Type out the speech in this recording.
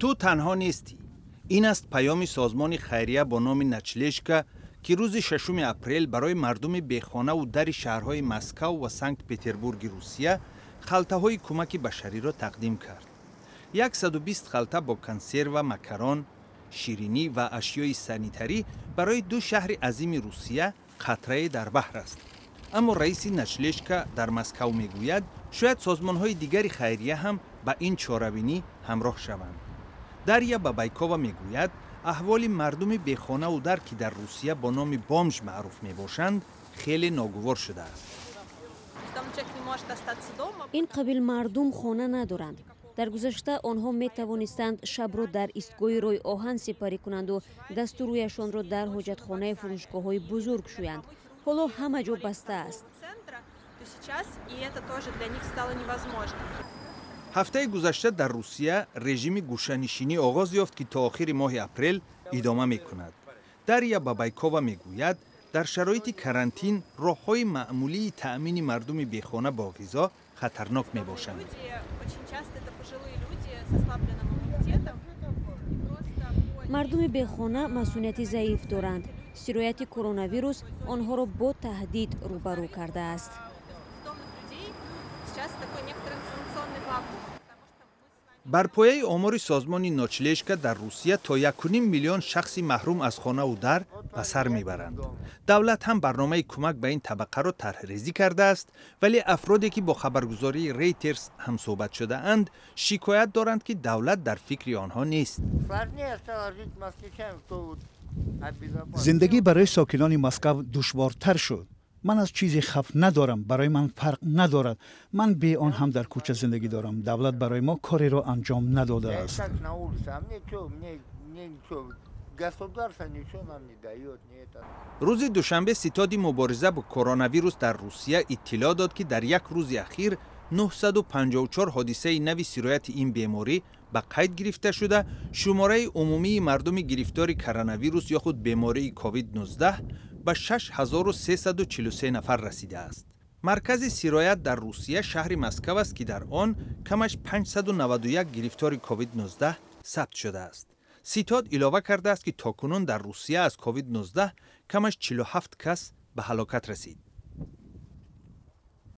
Ту танҳо нестӣ. Ин аст паёми созмони хайрия бо номи «Ночлежка», ки рӯзи 6 апрел барои мардуми бехонаву дари шаҳрҳои Москав ва Санкт Петербурги Русия халтаҳои кӯмаки башариро тақдим кард. 120 халта бо консерва, макарон, ширинӣ ва ашёи санитарӣ барои ду шаҳри азими Русия қатрае дар баҳр аст. Аммо раиси «Ночлежка» дар Москав мегӯяд, шояд созмонҳои дигари хайрия ҳам ба ин чорабинӣ ҳамроҳ шаванд. Дарья Бабайкова мегӯяд, аҳволи мардуми бехонаву дар, ки дар Русия бо номи бомж маъруф мебошанд, хеле ногувор шудааст. Ин қабил мардум хона надоранд. Дар гузашта онҳо метавонистанд шабро дар истгоҳи роҳи оҳан сипарӣ кунанду дасту рӯяшонро дар ҳоҷатхонаи фурӯшгоҳҳои бузург шӯянд. Ҳоло ҳама ҷо баста аст. Сейчас и это тоже для них стало невозможно. Ҳафтаи гузашта дар Русия режими гӯшанишинӣ оғоз ёфт, ки то охири моҳи апрел идома мекунад. Дарья Бабайкова мегӯяд, дар шароити карантин роҳҳои маъмулии таъмини мардуми бехона бо ғизо хатарнок мебошанд. Очень часто это пожилые люди с ослабленным иммунитетом. Мардуми бехона масунияти заиф доранд. Сирояти коронавирус онҳоро бо таҳдид рӯбарӯ кардааст. Бездомных людей сейчас такой некоторый информационный вакуум. Бар пояи омори созмони «Ночлежка» дар Русия то 1,5 миллион шахси маҳрум аз хонаву дар ба сар мебаранд. Давлат ҳам барномаи кӯмак ба ин табақаро тарҳрезӣ кардааст, вале афроде, ки бо хабаргузории Рейтерс ҳамсӯҳбат шудаанд, шикоят доранд, ки давлат дар фикри онҳо нест. Сложнее стало жить москвичам, кто вот обезопасен. Зиндагӣ барои сокинони Москав душвортар шуд. Ман аз чизе хавф надорам, барои ман фарқ надорад. Ман бе он ҳам дар кӯча зиндагӣ дорам. Давлат барои мо кореро анҷом надодааст. Так на улице, а мне что, мне ничего, государство ничего нам не дает, не это. Рӯзи душанбе ситоди мубориза бо коронавирус дар Русия иттилоъ дод, ки дар як рӯзи ахир 954 ҳодисаи нави сирояти ин беморӣ ба қайд гирифта шуда, шумораи умумии мардуми гирифтори коронавирус ё худ бемории COVID-19 ба 6343 нафар расидааст. Маркази сироят дар Русия шаҳри Москав аст, ки дар он камаш 591 гирифтори COVID-19 сабт шудааст. Ситод илова кардааст, ки то кунун дар Русия аз COVID-19 камаш 47 кас ба ҳалокат расид.